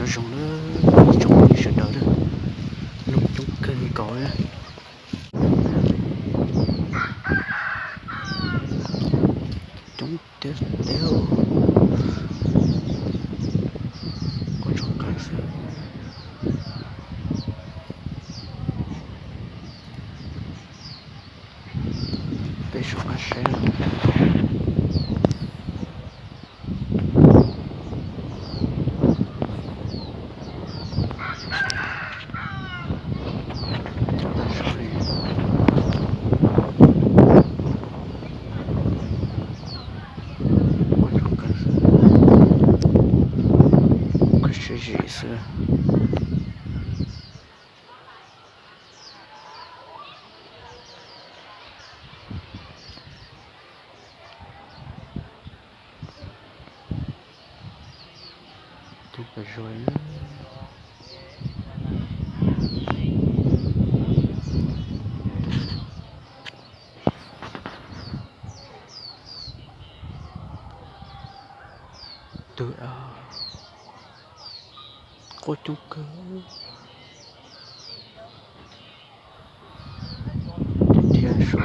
Zoo na, ib tsoom phooj ywg sawv daws na, noog coob kawg nkaus na. Coob tiag tiag, quaj ntsuag qees xwb. Peb soj qab saib. Koj siab zim xwb. Coob kawg zuag. Twb quaj coob kawg thiab su.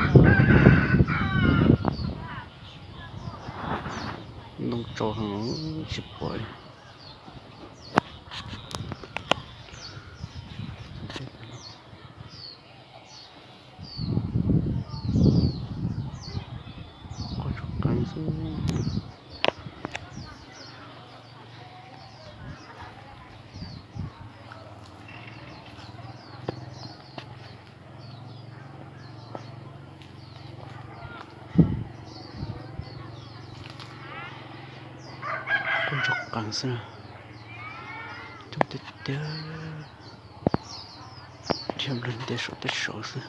Ntoo tsaus heev tsis pom li. Quaj ntsuag qees xwb. Quaj ntsuag qees xwb. Coob tiag tiag. Dhia nplawg ntias saum tej saud xwb.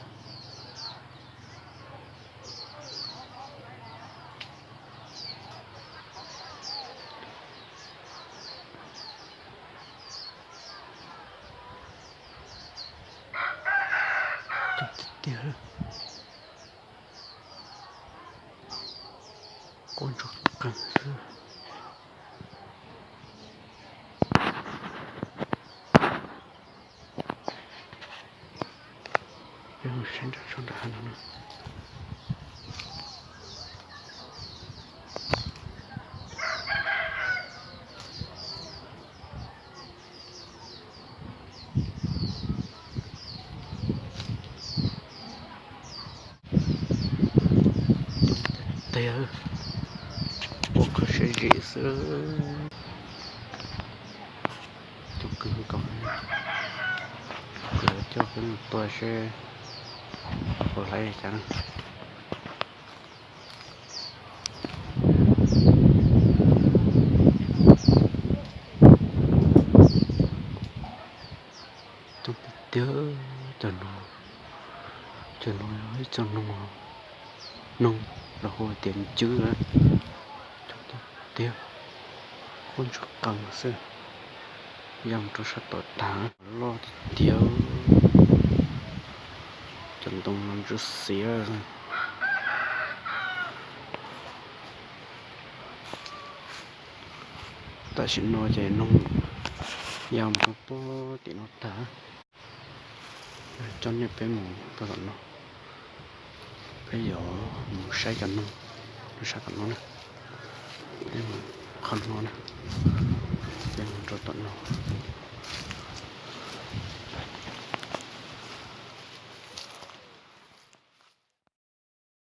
Coob tiag tiag. Quaj ntsuag qees xwb. Peb mus saib nram tsob nram hav no na. Tiag, ua kho siab zim xwb. Coob kawg nkaus. Kuv yuav coj peb mus tua seb puas hlais cas na. Coob tiag tiag cov noog, cov noog yog ib co noog, noog los hu tias ncwb. Coob tiag tiag, quaj ntsuag qees xwb. Ya mus rau sab tom tag, loj tiag tiag. Cov ntoo no ntsuab xiav. Tam sim no ces noog ya mus rau pem tim no tag. Coj nej peb mus rau tom no, peb yuav mus saib cov noog rau sab tom no na. Peb mus qhov no na, peb mus rau tom no.